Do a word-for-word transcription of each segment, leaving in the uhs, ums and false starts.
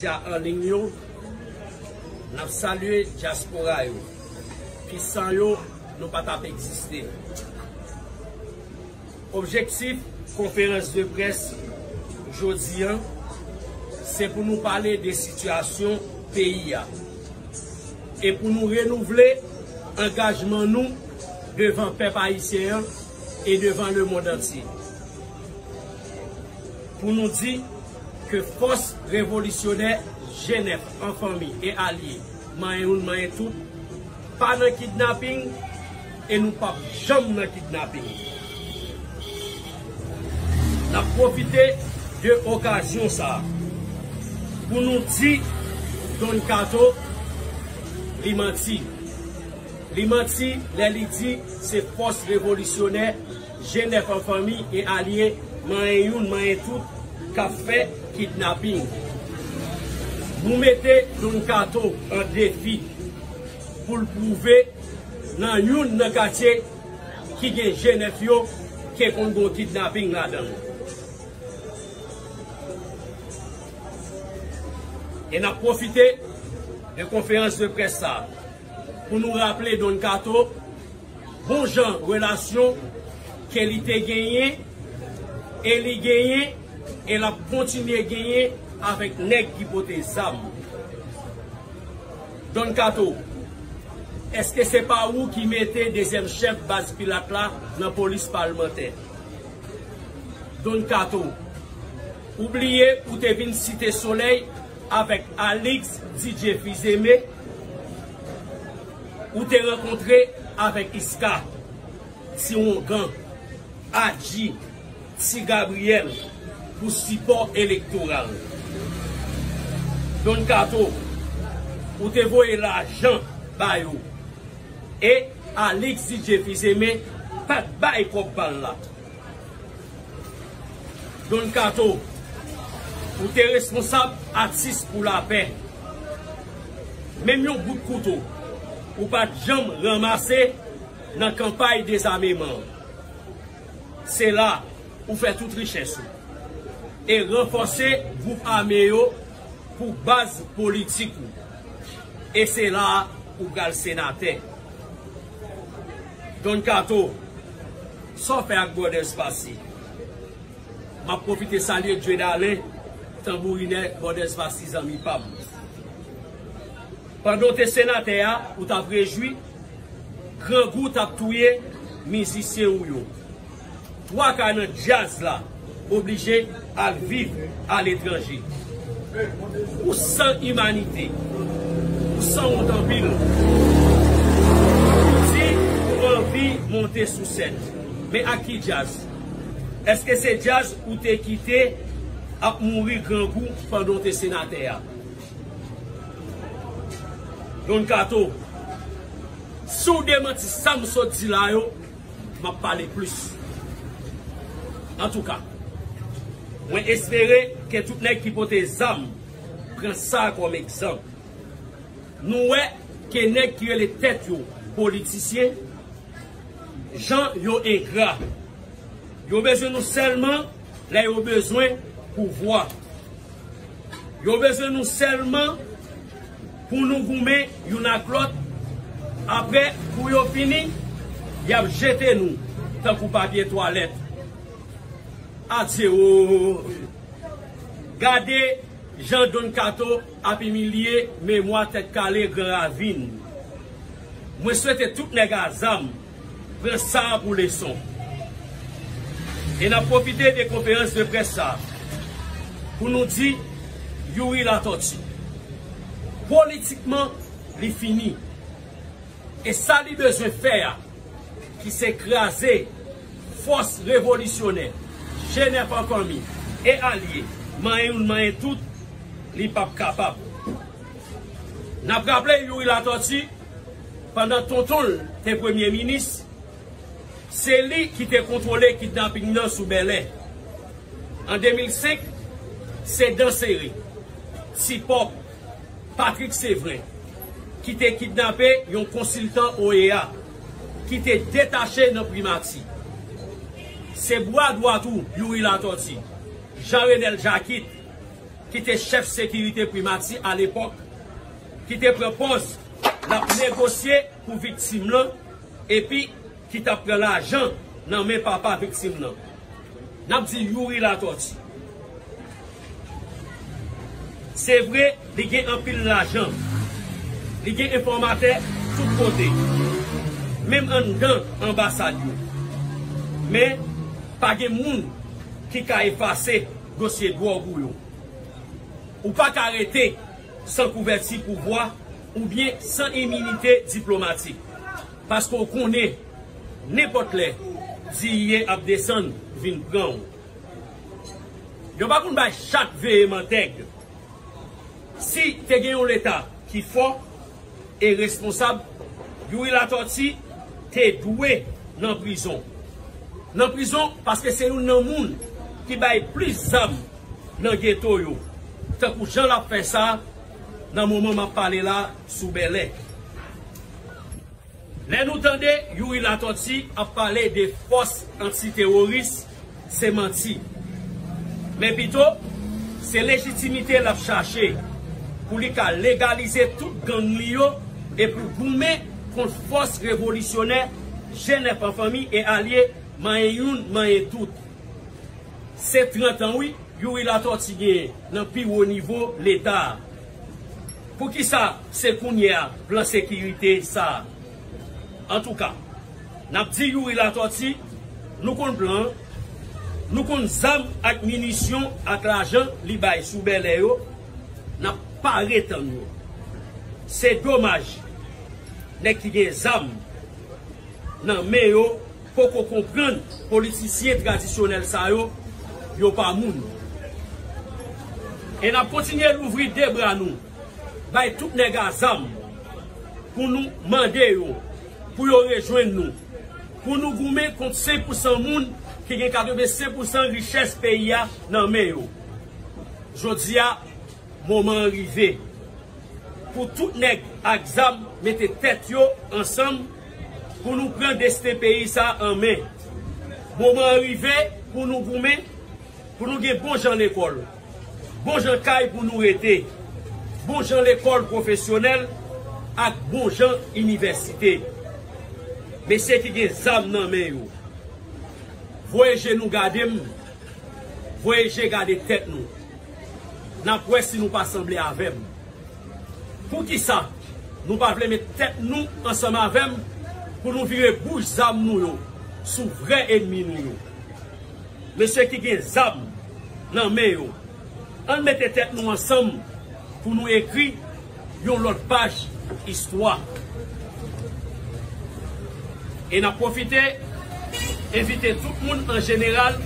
medya an liy yo, n ap salye dyaspora yo, ki san yo, nou pa t ap egziste. Objektif konferans de près jodi a, se pou nou pale de sitiyasyon peyi a e pou nou renouvle angajman nou devan pèp ayisyen an e devan lemonn antye. Pou nou di ke fòs revolisyonè G nèf an fanmi e alye, manyen youn, manyen tout, pa nan kidnaping e nou p ap janm nan kidnaping. N ap pwofite de okazyon sa a pou nou di Don Kato li manti. Li manti lè li di se fòs revolisyonè G nèf an fanmi e alye, manyen youn, manyen tout, k ap fè kidnaping. Nou mete Don Kato an defi pou l pwouve nan youn nan katye ki gen G nèf yo ke konn gon kidnaping ladan l. E n ap pwofite de konferans de près sa a pou nou raple Don Kato bon jan relasyon ke li te genyen e li genyen e l ap kontinye genyen avèk nèg ki pote zam. Don Kato, èske se pa ou ki mete dezyèm chèf baz Pilat la nan polis palmantè? Don Kato, ou bliye ou te vin Site Solèy avèk Alix D J Fils-Aimé, ou te rankontre avèk Iska, Ti Wongan, Adji, Ti Gabriyèl pou sipò elektoral. Don Kato, ou te voye lajan ba yo. E Alix D J Fils-Aimé pa t bay kòb bal la. Don Kato, ou te responsab Atis pou Lapè. Menm yon bout kouto, ou pa t janm ranmase nan kanpay dezameman an. Se la ou fè tout richès ou e ranfòse gwoup ame yo pou baz politik ou. E se la ou pral senatè. Don Kato, sa w fè ak Brothers Passy? M ap pwofite salye Dieudalin, tanbourinè Brothers Passy, zanmi pa m. Pandan w te senatè a, ou t ap rejwi, grangou t ap touye mizisyen ou yo. Twa ka nan djaz la oblije al viv aletranje. Ou san imanite. Ou sanwont anpil. Ou di ou anvi monte sou sèn. Men ak ki djaz? Èske se djaz ou te kite ap mouri grangou pandan w te senatè a? Don Kato, si w demanti sa m sot di la yo, m ap pale plis. Antouka, mwen espere ke tout nèg ki pote zam pran sa kòm egzanp. Nou wè ke nèg ki rele tèt yo politisyen, jan yo engra. Yo bezwen nou sèlman lè yo bezwen pouvwa. Yo bezwen nou sèlman pou nou goumen youn ak lòt. Apre, kou yo fini, y ap jete nou tankou papye twalèt. Adye o! Gade jan Don Kato ap imilye memwa Tèt Kale Gran Ravin. Mwen swete tout nèg a zam pran sa a pou leson. E n ap pwofite de konferans de près sa a pou nou di Youri Latortue, politikman, li fini. E sa li bezwen fè a, ki se kraze fòs revolisyonè G nèf an fanmi e alye, manyen youn, manyen tout, li p ap kapab. N ap raple Youri Latortue, pandan tonton l te premye minis, se li ki te kontwole kidnaping nan sou Bèlè. An de mil senk, se dan sere, Ti Pòp, Patrick Séverin, ki te kidnape yon konsiltan O E A, ki te detache nan primati. Se bra dwat ou, Youri Latortue, Jean Renel Jacquit, ki te chèf sekirite primati alepòk, ki te pran pòz l ap negosye pou viktim lan, epi ki t ap pran lajan nan men papa viktim nan. N ap di Youri Latortue. Se vre, li gen anpil lajan. Li gen enfòmatè tout kote, menm anndan anbasad yo. Men, pa gen moun ki ka efase dosye dwòg ou yo. Ou pa ka rete san kouvèti pouvwa oubyen san iminite diplomatik. Paske w konnen, nenpòt lè, diye ap desann vin pran w. Yo pa konn bay chat veye mantèg. Si te gen yon Leta ki fò e responsab, Youri Latortue te dwe nan prizon. Nan prizon, paske se youn nan moun ki bay plis zam nan geto yo, tankou jan l ap fè sa nan moman m ap pale la sou Bèlè. Lè nou tande Youri Latortue ap pale de fòs antiteworis, se manti. Men pito, se lejitimite l ap chache pou li ka legalize tout gang li yo e pou goumen kont fòs revolisyonè G nèf an fanmi e alye manyen youn, manyen tout. Se trant an, wi, Youri Latortue genyen nan pi wo nivo Leta a. Poukisa se kounye a plan sekirite sa a? Antouka, n ap di Youri Latortue, nou konn plan an, nou konn zam ak minisyon ak lajan li bay sou Bèlè yo, n ap pare tann yo. Se domaj, nèg ki gen zam nan men yo poko konprann politisyen tradisyonèl sa yo, yo pa moun. E n ap kontinye louvri de bra nou, bay tout nèg a zam pou nou mande yo, pou yo rejwenn nou, pou nou goumen kont senk pousan moun ki gen katrevensenk pousan richès peyi a nan men yo. Jodi a, moman an rive pou tout nèg ak zam mete tèt yo ansanm pou nou pran desten peyi sa a an men. Moman an rive pou nou goumen, pou nou gen bon jan lekòl, bon jan kay pou nou rete, bon jan lekòl pwofesyonèl ak bon jan inivèsite. Mesye ki gen zam nan men yo, voye je nou gade m, voye je gade tèt nou. N ap wè si nou pa sanble avè m. Poukisa nou pa vle met tèt nou ansanm avè m pou nou vire bouch zam nou yo sou vrè ènmi nou yo? Mesye ki gen zam nan men yo, ann mete tèt nou ansanm pou nou ekri yon lòt paj istwa. E n ap pwofite envite tout moun an jeneral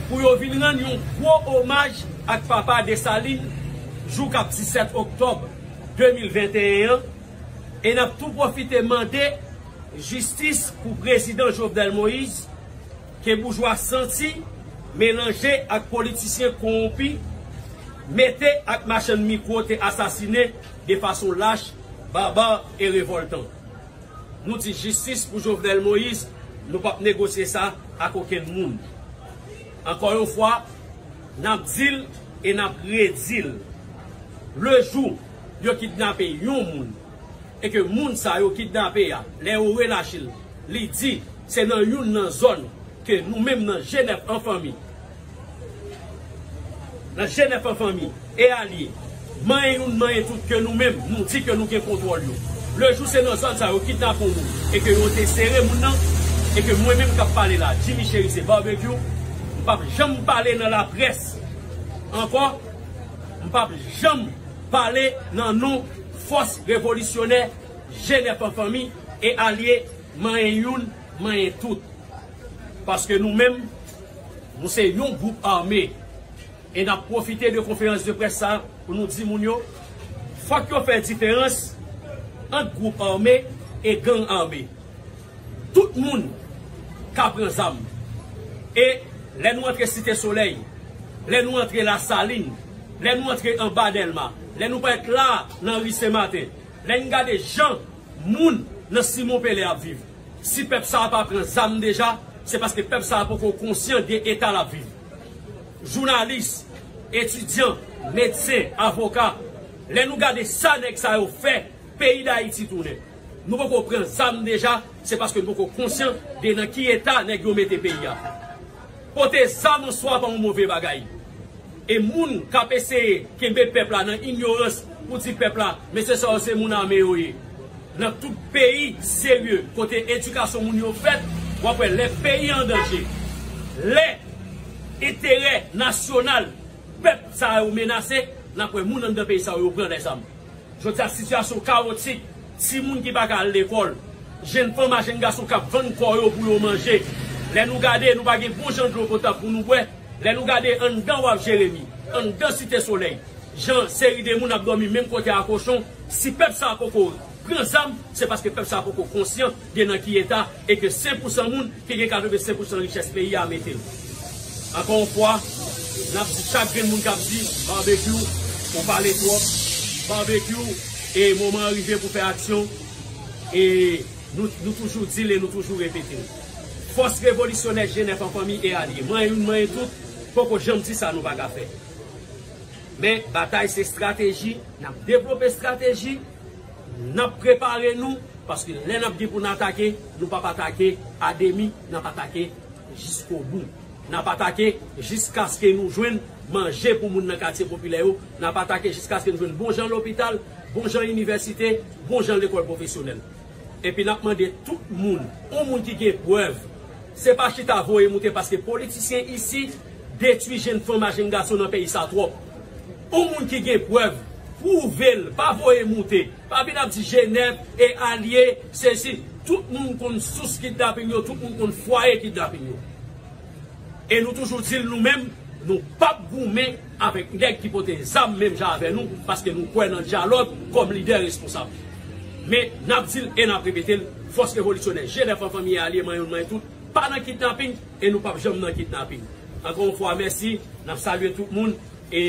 pou yo vin rann yon gwo omaj ak Papa Desalin jou k ap disèt oktòb de mil venteyen an. E n ap tou pwofite mande jistis pou Prezidan Jovenel Moïse, ke boujwa santi melanje ak politisyen kowonpi, mete ak machann mikwo te asasinen de fason lach, baba e revòltan. Nou di jistis pou Jovenel Moïse, nou p ap negosye sa ak okenn moun. Ankò yon fwa, n ap di l e n ap redi l. Le jou yo kidnape yon moun, e ke moun sa yo kidnape a, lè yo relache l, li di se nan youn nan zòn ke nou menm nan G nèf an fanmi, nan G nèf an fanmi e alye, manyen youn, manyen tout ke nou menm, nou di ke nou gen kontwòl yo. Le jou se nan zòn sa yo kidnape yon moun, e ke yo te sere moun nan, e ke mwen menm k ap pale la, Jimmy Chérizier Barbecue, m p ap janm pale nan laprès ankò, m p ap janm pale nan non fòs revolisyonè G nèf an fanmi e alye manyen youn, manyen tout. Paske nou menm, nou se yon gwoup ame. E n ap pwofite de konferans de près sa a pou nou di moun yo, fòk yo fè diferans ant gwoup ame e gang ame. Tout moun ka pran zam. E lè nou antre Site Solèy, lè nou antre Lasalin, lè nou antre anba Dèlma, lè nou parèt la nan ri Senmaten, lè n gade jan moun nan Simon Pele ap viv, si pèp sa a pa pran zam deja, se paske pèp sa a poko konsyan de eta l ap viv. Jounalis, Etidyan, medsen, avoka, lè nou gade sa nèg sa yo fè, peyi Dayiti tounen. Nou poko pran zam deja, se paske nou poko konsyan de nan ki eta nèg yo mete peyi a. Pote zam an swa pa yon move bagay. E moun k ap eseye kenbe pèp la nan inyorans pou di pèp la, mesye sa yo se moun ame yo ye. Nan tout peyi serye, kote edikasyon moun yo fèt, w ap wè lè peyi an danje, lè enterè nasyonal pèp sa yo menase, n ap wè moun anndan peyi sa yo, yo pran lèzam. Jodi a, sitiyasyon kawotik, timoun ki pa ka al lekòl, jenn fanm a jenn gason k ap vann kò yo pou yo manje. Lè nou gade, nou pa gen bon jan dlo potab pou nou bwè. Lè nou gade anndan W A P Jeremi, anndan Site Solèy, jan seri de moun ap dòmi menm kote a kochon, si pèp sa a poko pran zam, se paske pèp sa a poko konsyan de nan ki eta e ke senk pousan moun ki gen katrevensenk pousan richès peyi a mete l. Ankò yon fwa, n ap di chak grenn moun k ap di, Babekyou, ou pale twòp, Babekyou, e moman an rive pou fè aksyon, e nou, nou toujou di l e nou toujou repete l. Fòs revolisyonè G nèf an fanmi e alye, manyen youn, manyen tout, poko janm di sa nou pa ka fè. Men, batay se estrateji, n ap devlope estrateji, n ap prepare nou, paske lè n ap gen pou n atake, nou p ap atake a demi, n ap atake jiskobou. N ap atake jiskaske nou jwenn manje pou moun nan katye popilè yo, n ap atake jiskaske nou jwenn bon jan lopital, bon jan inivèsite, bon jan lekòl pwofesyonèl. Epi n ap mande tout moun, yon moun ki gen prèv, se pa chita voye moute paske politisyen isit detwi jenn fanm a jenn gason nan peyi sa twòp. Yon moun ki gen prèv, pwouve l, pa voye moute. Pa vin ap di G nèf e alye, sesi, tout moun konn sous kidnaping yo, tout moun konn fwaye kidnaping yo. E nou toujou di l nou menm, nou p ap goumen avèk nèg ki pote zam menm jan avè nou, paske nou kwè nan dyalòg kòm lidè responsab. Men, n ap di l e n ap repete l, fòs revolisyonè G nèf an fanmi e alye, manyen youn, manyen tout, pa nan kidnaping, e nou p ap janm nan kidnaping. Ankò yon fwa, mèsi, n ap salye tout moun, e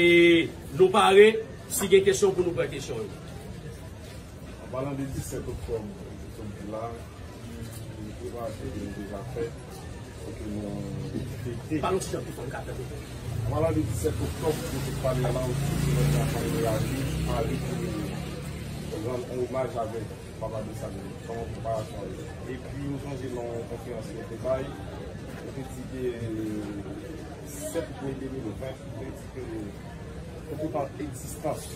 nou pare, si gen kesyon pou nou pran kesyon yo. An palan de disèt oktòb, jodi la, ki preparatif ke nou deja fè, pou ke nou fete. Pale yon ti jan pi fò, m ka tande. An palan de disèt oktòb, nou te pale la osi, se lè sa fè reyaji, ale pou rann omaj avèk Papa Desalin, kòm preparasyon yo. Epi, nou sonje nan yon konferans nou te bay, nou te di ke sèt me de mil ven, nou te di ke, kèlkeswa egzistans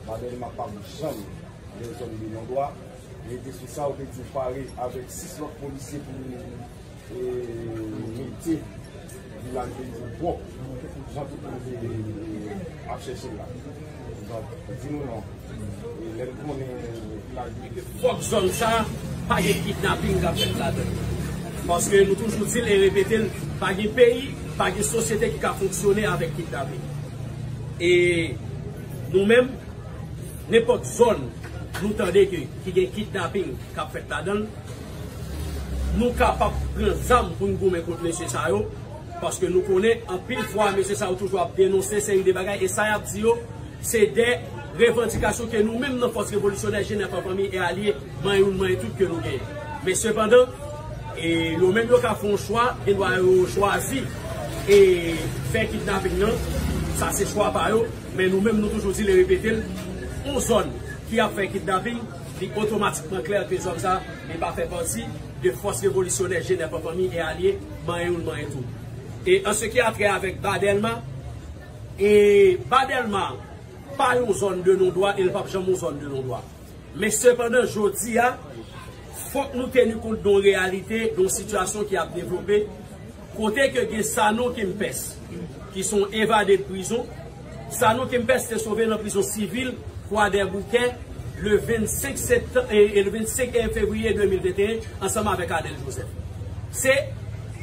Ba Dèlma p ap janm gen zòn de non dwa. Mete sou sa, ou te di w pare avèk sis lòt polisye pou nou, e, mete vilaj de Dibò, jan tout moun te, e, ap chèche l la. Donk, di nou non. E, lè n konnen vilaj de Fòk zòn sa a pa gen kidnaping k ap fèt ladan l. Paske nou toujou di l e repete l, pa gen peyi, pa gen sosyete ki ka fonksyone avèk kidnaping. E nou menm, nenpòt zòn nou tande ke, ki gen kidnaping k ap fèt ladan l, nou kapab pran zam pou n goumen kont mesye sa yo, paske nou konnen anpil fwa mesye sa yo toujou ap denonse seri de bagay, e sa y ap di yo, se de revandikasyon ke nou menm nan Fòs Revolisyonè G nèf an fanmi e alye, manyen youn, manyen tout ke nou genyen. Men sepandan, e yo menm yo ka fè yon chwa, gendwa yo chwazi e fè kidnaping nan, sa se chwa pa yo, men nou menm nou toujou di l e repete l, yon zòn ki ap fè kidnaping, li otomatikman klè ke zòn sa, li pa fè pati de Fòs Revolisyonè G nèf an fanmi e alye, manyen youn, manyen tout. E an se ki a trè avèk Ba Dèlma, e Ba Dèlma pa yon zòn de non dwa e l p ap janm yon zòn de non dwa. Men sepandan, jodi a, fòk nou teni kont de yon reyalite, de yon sitiyasyon ki ap devlope, kote ke gen Sanon Kempès, ki se yon evade de prizon. Sanon Kempès te sove nan prizon sivil Kwadèboukè le vennsenk septan-, e, e le vennsenk fevriye de mil venteyen, ansanm avèk Adèl Joseph. Se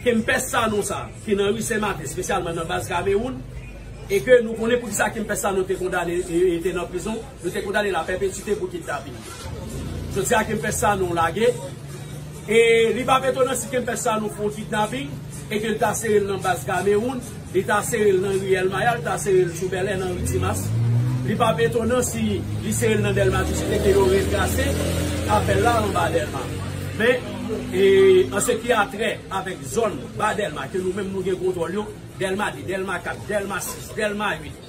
Kempès Sanon sa, ki nan ri Sen Maten, espesyalman nan baz Kamewoun, e ke nou konnen poukisa Kempès Sanon te kondane, e, e te nan prizon, yo te kondane l a pèpetite pou kidnaping. Jodi a Kempès Sanon lage, e li p ap etonan si Kempès Sanon fè yon kidnaping, e ke l ta sere l nan baz Kamewoun, li ta sere l nan ri Èlmaya, li ta sere l sou Bèlè nan ri Timas. Li p ap etonan si li sere l nan Dèlma tou, se te ke yo retrase apèl la anba Dèlma. Men, e, an se ki a trè avèk zòn Ba Dèlma, ke nou menm nou gen kontwòl yo, Dèlma de, Dèlma kat, Dèlma sis, Dèlma uit,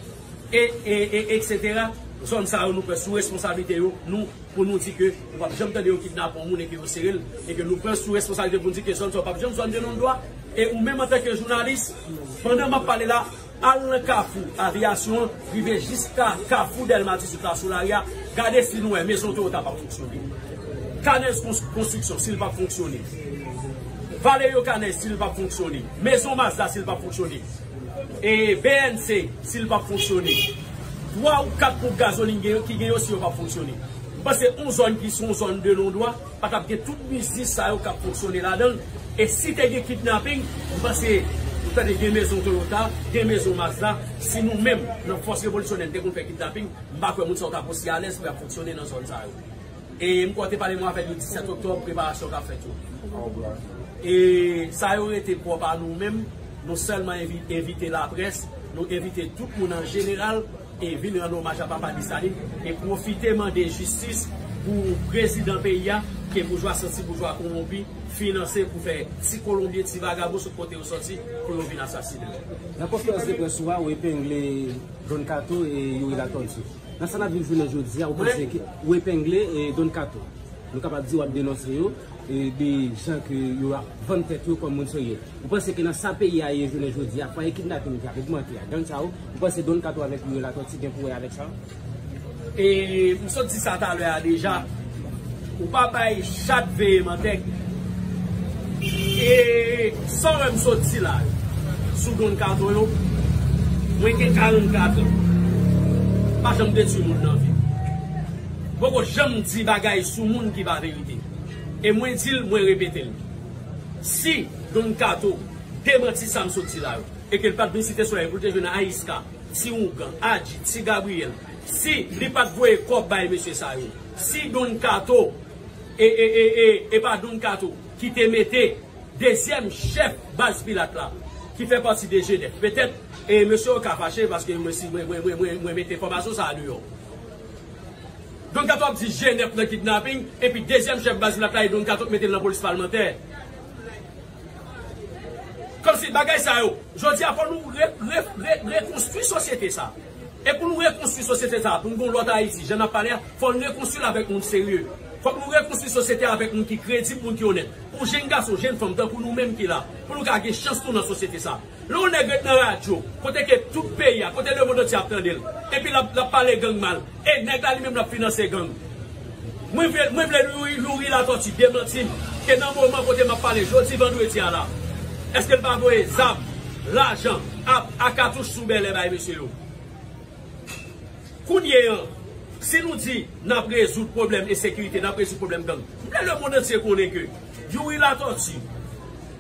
e, e, e, etsetera. Zòn sa yo, nou pran sou responsablite yo, nou, pou nou di ke nou p ap janm tande yo kidnape yon moun e ke yo sere l, e ke nou pran sou responsablite pou nou di ke zòn sa yo p ap janm zòn de non dwa. E ou menm antanke jounalis, pandan m ap pale la, al nan Kafou Aviyasyon an, rive jiska Kafou Dèlma dizuit la sou lari a, gade si nou wè mezon Toyota p ap fonksyone. Canels Cons-, Construction, si l p ap fonksyone. Valerio Canels, si l p ap fonksyone. Mezon Mazda, si l p ap fonksyone. E B N C, si l p ap fonksyone. Twa ou kat ponp gazolin gen yo, ki gen yo, si yo p ap fonksyone. M panse yon zòn ki se yon zòn de non dwa, pa t ap gen tout biznis sa yo k ap fonksyone ladan l. E si te gen kidnaping, m panse, ou tande gen mezon Toyota, gen mezon Mazda, si nou menm, nan fòs revolisyonè, n te konn fè kidnaping, m pa kwè moun sa yo t ap osi alèz pou y ap fonksyone nan zòn sa yo. E m kwè w te pale mwen avèk nou disèt oktòb, preparasyon k ap fèt yo. E sa yo rete pwòp a nou menm, nou sèlman envi-, envite laprès, nou envite tout moun an jeneral, e vin rann omaj a Papa Desalin, e pwofite mande jistis pou prezidan peyi a, ke boujwa santi boujwa kowonpi, finanse pou fè ti kolonbyen, ti vagabon sot kote yo sòti, pou yo vin asasinen. Nan konferans de près ou a, ou epengle Don Kato e Youri Latortue. Nan sa n ap viv jounen jodi a, ou panse ke ou epengle, e, Don Kato? Nou kapab di w ap denonse yo, e, de jan ke yo ap vann tèt yo kòm moun serye. Ou panse ke nan sa peyi a ye jounen jodi a, fwaye kidnaping ki ap ogmante a, gang sa yo, ou panse Don Kato avèk Youri Latortue gen pou wè avèk sa? E m sot di sa talè a deja, ou pa bay chat veye mantèg. E sa w wè m sot di la yo, sou Don Kato yo, mwen gen karannkat an. M pa janm detwi moun nan vi m. M poko janm di bagay sou moun ki pa verite. E mwen di l, mwen repete l. Si Don Kato demanti sa m sot di la yo, e ke l pa t vin Site Solèy pou l te jwenn Ayiska, Ti Ougan, Adji, Ti Gabriyèl, si li pa t voye kòb bay mesye sa yo, si Don Kato, e, e, e, e, e pa Don Kato ki te mete dezyèm chèf baz Pilat la, ki fè pati de G nèf. Petèt, e, mesye yo ka fache paske mwen, si mwen, mwen, mwen, mwen, mwen mete enfòmasyon sa a deyò. Don Kato ap di G nèf nan kidnaping, epi dezyèm chèf baz Pilat la, e Don Kato k mete l nan polis palmantè. Kòmsi bagay sa yo, jodi a, fò nou re-, re-, re-, rekonstwi sosyete sa. E pou nou rekonstwi sosyete sa, pou nou gen yon lòt Ayiti, jan n ap pale a, fò nou rekonstwi l avèk moun serye. Fòk nou rekonstwi sosyete a avèk moun ki kredib, moun ki onèt. Pou jenn gason, jenn fanm, tankou nou menm ki la, pou nou ka gen chans nou nan sosyete sa. Lè yon nèg ret nan radyo, kote ke tout peyi a, kote lemonn antye ap tande l, epi l ap, l ap pale gang mal, e nèg la li menm l ap finanse gang. Mwen vle, mwen vle Youri, Youri Latortue demanti m ke nan moman kote m ap pale jodi vandredi a la, èske l pa voye zam, lajan, a, a katouch sou bèlè bay mesye yo? Kounye an, si nou di n ap rezoud pwoblèm ensekirite, n ap rezoud pwoblèm gang, m vle lemonn antye konnen ke Youri Latortue,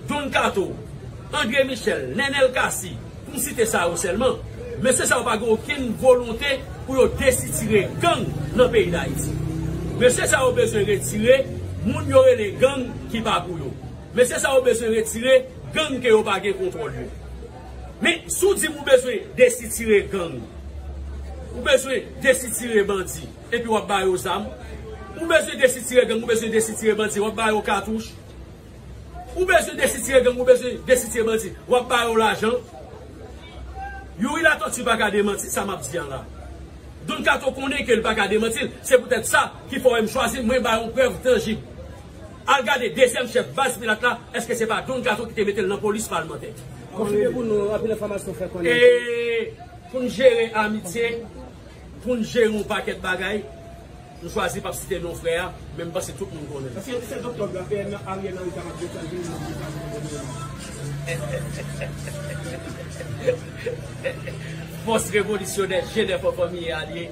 Don Kato, André Michel, Nenel Cassy, pou m site sa yo sèlman, mesye sa yo pa gen okenn volonte pou yo desitire gang nan peyi Dayiti. Mesye sa yo bezwen retire moun yo rele gang ki pa pou yo. Mesye sa yo bezwen retire gang ke yo pa gen kontwòl yo. Men, si w di m ou bezwen desitire gang, ou bezwen desitire bandi, epi w ap ba yo zam. Ou bezwen desitire gang, ou bezwen desitire bandi, w ap ba yo katouch. Ou bezwen desitire gang, ou bezwen desitire bandi, w ap ba yo lajan. Youri Latortue pa ka demanti sa m ap di an la. Don Kato konnen ke l pa ka demanti l. Se poutèt sa ki fè w wè m chwazi, mwen ba yon prèv tanjib. Al gade dezyèm chèf baz Pilat la, èske se pa Don Kato ki te mete l nan polis palmantè? Konfime pou nou, anpil enfòmasyon fè konnen. E pou n jere amitye, pou n jere yon pakèt bagay, m chwazi p ap site non frè a, men m panse tout moun konnen l. Èske disèt oktòb la, P M Ariel Henry kapab desann vini nan Fòs revolisyonè, G nèf an fanmi e alye,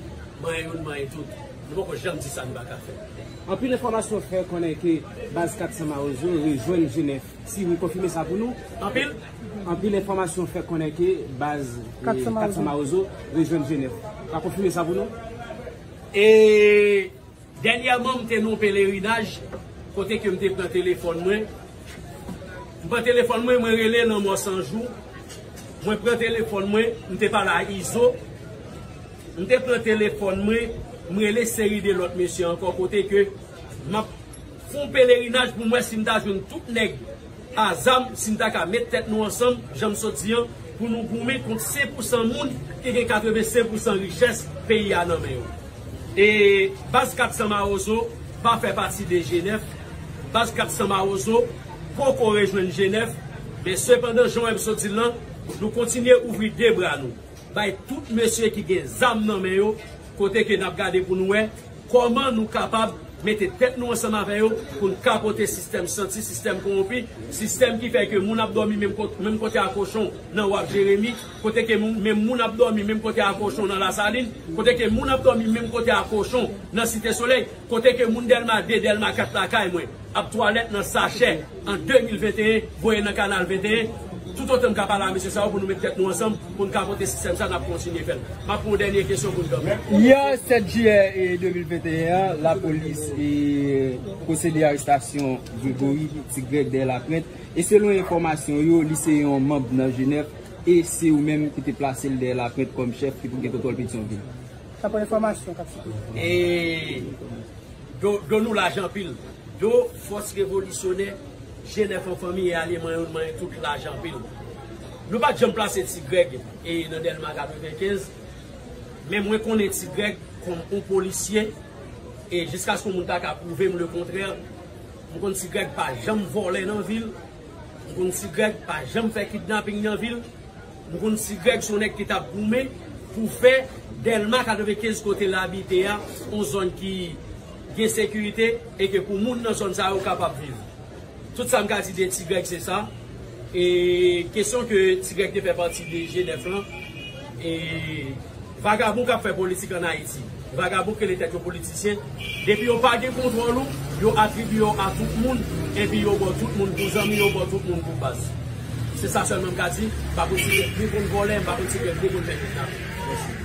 manyen youn, manyen tout. Nou poko janm di sa n pa ka fè. Anpil enfòmasyon fè konnen ke baz kat san Mawozo rejwenn G nèf. Si wi, konfime sa pou nou. Anpil? Anpil enfòmasyon fè konnen ke baz, eh, kat san Mawozo rejwenn G nèf. Ka konfime sa pou nou? E dènyèman, m te nan yon pelerinaj kote ke m te pran telefòn mwen. M pran telefòn mwen, mwen rele Lanmò San Jou. Mwen pran telefòn mwen, m te pale a Izo. M te pran telefòn mwen, m rele seri de lòt mesye ankò kote ke m ap fè yon pelerinaj pou m wè si m ta jwenn tout nèg a zam, si m ta ka met tèt nou ansanm, jan m sot di an, Pou nou goumen kont senk pousan moun ki gen katrevensenk pousan richès peyi a nan men yo. E baz kat san Mawozo pa fè pati de G nèf. Baz kat san Mawozo poko rejwenn G nèf. Men sepandan, jan w wè m sot di l lan, nou kontinye ouvri de bra nou bay tout mesye ki gen zam nan men yo, kote ke n ap gade pou nou wè kòman nou kapab mete tèt nou ansanm avè yo pou n kapote sistèm santi, sistèm kowonpi, sistèm ki fè ke moun ap dòmi menm kot-, menm kote a kochon nan Waf Jeremi, kote ke moun, menm moun ap dòmi menm kote a kochon nan Lasalin, kote ke moun ap dòmi menm kote a kochon nan Site Solèy, kote ke moun Dèlma de, Dèlma kat lakay mwen ap twalèt nan sachè an de mil venteyen, voye nan kanal venteyen. Toutotan m ka pale a mesye sa yo pou nou met tèt nou ansanm, pou n ka pote sistèm sa, n ap kontinye fè l. M ap pran yon dènye kesyon pou n kanpe. Yè sèt jiyè, e, de mil venteyen an, lapolis, e, pwosede arestasyon Gregory Ti Grèg dèyè Laprent. E selon enfòmasyon yo, li se yon manm nan G nèf e se ou menm ki te plase l dèyè Laprent kòm chèf ki pou gen kontwòl Petyonvil. Sa pa enfòmasyon k ap sikile. E Do, do nou laj anpil. Do fòs revolisyonè, G nèf an fanmi e alye mwen yo, mwen tout laj anpil. Nou pa t janm plase Ti Grèg e nan Dèlma katrevenkenz, men mwen konnen Ti Grèg kòm yon polisye e jiskaske yon moun ta ka pwouve m lekontrè, m konn Ti Grèg pa janm vòlè nan vil, m konn Ti Grèg pa janm fè kidnaping nan vil. M konn Ti Grèg se yon nèg ki t ap goumen pou fè Dèlma katrevenkenz kote l abite a, yon zòn ki gen sekirite e ke pou moun nan zòn sa yo kapab viv. Tout sa m ka di de Ti Grèg se sa. E kesyon ke Ti Grèg te fè pati de G nèf lan, e vagabon k ap fè politik ann Ayiti, vagabon ki rele tèt yo politisyen, depi yo pa gen kontwòl ou, yo atribye w a tout moun, epi yo ba w tout moun pou zanmi, yo ba w tout moun pou baz. Se sa sèlman m ka di, m pa konsidere ni konn vòlè, m pa konsidere ni konn fè kidnaping. Mèsi.